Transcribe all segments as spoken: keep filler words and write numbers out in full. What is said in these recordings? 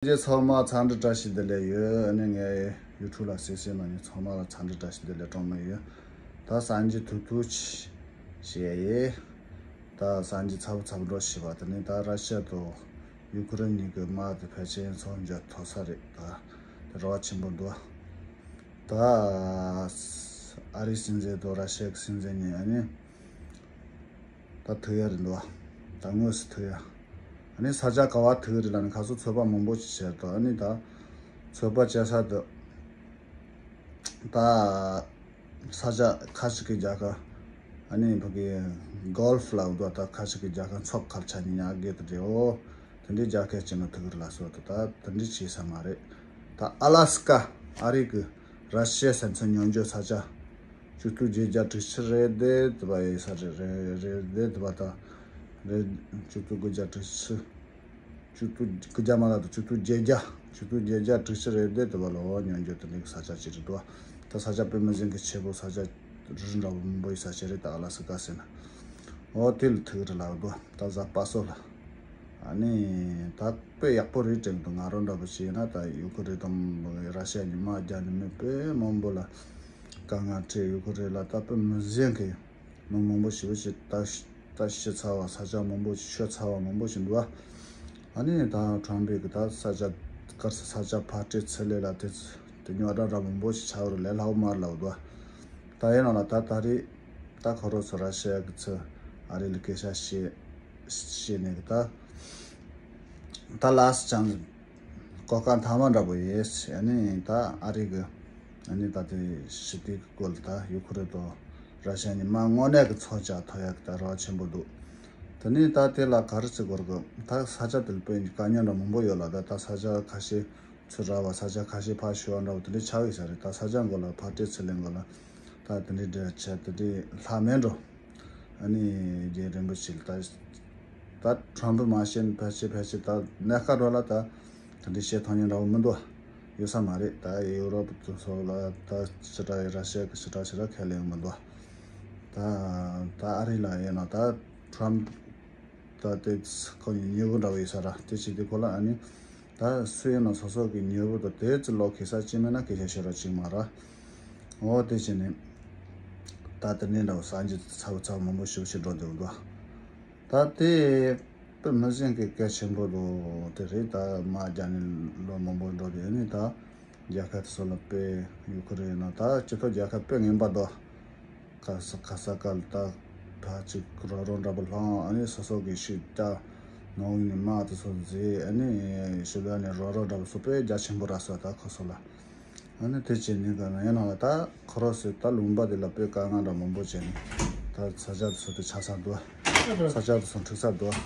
རྗེ་ཚང་མ་འཚམས་འདྲི་བཀྲ་ཤིས་བདེ་ལེགས་ཡོད། ཨ་ནི་ངའི་ཡུ་ཊུབ་ལ་གཟིགས་གཟིགས་གནང་མཁན་ཚང་མ་ལ་འཚམས་འདྲི་བཀྲ་ཤིས་བདེ་ལེགས་གྲངས་མེད་ཡོད། ད་སང་ཉིན་ཐུག་ཐུག་ཅིག་བཤད་ཡིན། ད་སང་ཉིན་ཚ་པོ་ཚ་པོ་འགྲོ་ཤེས་པ་དེ་ནི་ད་ར་ཤི་ཡ་དང་ཡུ་ཀེ་རེན་གཉིས་ཀྱི་དམག་དེ་ཕལ་ཆེར་ཚོ་འཇོག་ཐུབ་ས་རེད། ད་དེ་རེ་བ་ཆེན་པོ་འདུག། ད་ཨ་རིའི་སྲིད་འཛིན་དང་ར་ཤི་ཡ་གི་སྲིད་འཛིན་གཉིས་ཨ་ནི། ད་ཐུག་ཡ་རེད་འདུག་བ། ད་དངོས་སུ་ཐུག་ཡ། ཨ་ནི་ས་ཆ་ག་བ་ཐུག་རེད་ལ་ནི་ཁ་སང་ཚོད་དཔག་མང་པོ་ཞིག་བྱས་འདུག་ཨ་ནི་ད་ཚོད་དཔག་བྱས་ས་དུ་ད་ས་ཆ་ཁ་ཅིག་གི་རྒྱལ་ཁབ། ཨ་ནི་ཕ་གི་གོལ་ཕ་ལབ་འདུག་ད་ཁ་ཅིག་གི་རྒྱལ་ཁབ་མཚོ་ཁ་ཆ་ཉི་ཉག་གེ་དུ་རེད་འོ། དེ་འདྲའི་རྒྱལ་ཁབ་ཅིག་ནང་ཐུག་རེད་ལ་སོ་དུ་ད་དེ་འདྲའི་བྱས་ས་མ་རེད། ད་ཨ་ལ་སི་ཀ་ཨ་རི་གི་ར་ཤི་ཡ་སན་ཚོན་ཉོ་འཇོག་ས་ཆ། བཅུ་སྟོང་བརྒྱད་བརྒྱ་དྲུག་ཅུ་རེད་དེ་དུ་བ་ཡོད་ས་རེད་རེད་རེད་དེ་དུ་བ་དང་། རེད། བཅུ་སྟོང་དགུ་བརྒྱ་དྲུག་ཅུ། བཅུ་སྟོང་དགུ་བརྒྱ་མ་ལ་དང་བཅུ་སྟོང་བརྒྱད་བརྒྱ། བཅུ་སྟོང་བརྒྱད་བརྒྱ་དྲུག་ཅུ་རེད་དེ་དུ་བ་ལོ་ཉོ་འཇོག་དུ་འདུག་ས་ཆ་ཅིག་རེད་དུ་བ། ད་ས་ཆ་དཔེ་མི་སྲིད་གི་ཆེ་པོ་ས་ཆ་རི་འདྲ་བོ་མང་པོ་ཡོད་ས་ཆ་རེད། ད་ཨ་ལ་སི་ཀ་ཟེར་ན། འོ་དེ་ལ་ཐུག་རེད་ལ་འདུག་ད་གཟའ་པ་སོ་ལ། ཨ་ནི་ད་དཔེ་ཡག་པོ་རེད་དྲན་འདུག་ང་རང་འདྲ་པོ་བྱས་ན་ད་ཡུ་ཀེ་རེན་དང་ར་ཤི་ཡ་གཉིས་དམག་རྒྱག་ནས་མི་དཔེ་མང་པོ་ལ་དཀའ་ངལ་འཕྲད། ཡུ་ཀེ་རེན་ལ་ད་དཔེ་མི་སྲིད་གི་མི་མང་པོ་ཞེ་པོ་ཞིག་ད་ཤི་ད་ཤི་ཚར་བ་ས་ཆ་མང་པོ་ཞིག་ཤོར་ཚར་བ་མང་པོ་ཞིག་འདུག་ཨ་ནི་ད་ཁྲོམ་པའི་གི་ད་ས་ཆ་གར་ས་ས་ཆ་ཕར་སྤྲད་ཚུར་ལེན་ལ་དེ་དེ་ཉོ་སྒྲ་འདྲ་མང་པོ་ཞིག་ཆགས་རུ་ལས་སླ་བོ་མ་རེད་ལབ་འདུག་ད་ཡིན་ནའང་ལ་ད་ད་རེས། ད་ཁོ་རང་ཚོ་ར་ཤི་ཡ་གི་ཚོ་ཨ་རི་ལ་སྐད་ཆ་བཤད་བཤད་ནས་གི་ད་ད་ལ་སི་ཅང་གོ་སྐབས་མཐའ་མ་འདྲ་པོ་ཡིན། ཨ་ནི་ད་ཨ་རི་གི་ཨ་ནི་ད་དེ་ཞི་བདེ་གི་སྐོར་ལ་ད་ཡུ་ཁུ་རེན་དང་ར་ཤི་ཡ་གཉིས་མ་དངོས་གནས་གི་ཚོང་རྒྱག་ཐུབ་ཡ་གི་ད་རེ་བ་ཆེན་པོ་འདུག་དེ་ནས་ད་དེ་ལ་ག་རེ་ཟེར་དགོས་རེད་གི་ད་ས་ཆ་དེ་ལ་དཔེ་དཀའ་ངལ་འདྲ་མང་པོ་ཡོད་ལ་ད་ད་ས་ཆ་ཁ་ཤས། ཚུར་ར་བ་ས་ཆ་ཁ་ཤས་ཕར་ཞོག་འདྲ་བོ་དེ་འདྲའི་ཆགས་ཡོད་ས་རེད། ད་ས་ཆ་མགོ་ལ་ཕར་སྤྲད་ཚུར་ལེན་མགོ་ལ་ད་དེ་འདྲའི་འདྲ་ཆ་དེ་འདྲའི་ལྷ་མེད་འགྲོ། ཨ་ནི་རྒྱལ་རིན་པོ་ཆེ་ལ་ད་ད་ཁྲོམ་བུ་མ་ཤེས་ཕལ་ཆེར་ཕལ་ཆེར་ད་གནས་ཁ་འགྲོ་ལ་ད་དེ་འདྲའི་བཤད་ཐོང་ཉན་འདྲ་བོ་མི་འདུག་ཡོད་ས་མ་རེད། ད་ཡུ་རོབ་དུ་སོགས་ལ་ད་ཕྱི་དྲག་ཡི་ར་ཤི་ཡ་གི་ཕྱི་དྲག་ཕྱི་དྲག་ཁས་ལེན་མི་འདུག་ད་ད་ཨ་རི་ལ་ཡིན་ན་ད་ཁྲོམ་ད་དེ་ཁོ་ཉེ་བོ་འདྲ་བོ་ཡོད་ས་ར་དེ་བྱས་དེ་ཁོ་ལ་ཨ་ནི་ད་སུ་ཡིན་ན་སོ་སོ་གི་ཉེ་བོ་དང་དེ་ཚོ་ལོ་ཁེ་ས་ཅི་མེད་ན་སྐད་ཆ་ཤོད་ར་ཅིག་མ་ར། འོ་དེ་བྱས་ནས་ད་དེ་ནས་འདྲ་བོ་སང་ཉིན་ཚ་བོ་ཚ་བོ་མང་པོ་ཞིག་ཞིག་འགྲོ་འདུག་འདུག་ད་དེ་དཔེ་མི་སྲིད་གི་གལ་ཆེན་པོ་ལོ་དེ་རེད། ད་མ་རྒྱ་ནས་ལོ་མང་པོ་འགྲོ་དེ་ནི་ད། རྒྱལ་ཁབ་དེ་ཚོ་ལ་དཔེ་ཡུ་ཁུ་རེན་ནང་ད་སྤྱི་ཚོགས་རྒྱལ་ཁབ་དཔེ་ངན་པ་དོ། ཁ་ས་ཁ་ས་ཀ་ལ་ད་ཕ་ཅིག་རོ་རོ་འདྲ་པོ་ལྷང་ཨ་ནི་སོ་སོ་གི་ཤི་ད་ནང་ནི་མ་དེ་ཚོ་མཛེས་ཨ་ནི་ཤི་ད་ནི་རོ་རོ་འདྲ་པོ་སོ་དཔེ་རྒྱ་ཆེན་པོ་ར་སོ་ད་ཁོ་ཚོ་ལ་ཨ་ནི་དེ་བྱས་ནི་ག་ན་ཡིན་ནང་ལ་ད་ཁོ་རོ་སི་ད་ལུང་པ་དེ་ལ་དཔེ་དཀའ་ངལ་འདྲ་མང་པོ་བྱས་ནི་ད་ས་ཆ་དེ་ཚོ་དེ་ཆ་ས་འདུག་ས་ཆ་དེ་ཚོ་འཁྲུག་ས་འདུག་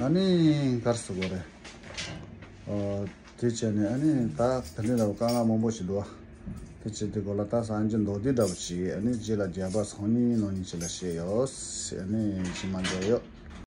ཨ་ནི་གར་སི་གོ་རེད། དེ་བྱས་ནས་ཨ་ནི་ད་དེ་འདྲའི་ལ་དཀའ་ངལ་མང་པོ་ཞིག་འདུག་དེ་བྱས་དེ་གོ་ལ་ད་སང་ཉིན་མདོ་སྡེ་འདྲ་པོ་ཞིག་ཨ་ནི་རྗེས་ལ་རྒྱ་པ་སང་ཉིན་ནང་ཉིན་ཞིག་ལ་བཤད་ཡོད། ཨ་ནི་ཞིག་མ་འཇོག་ཡོད།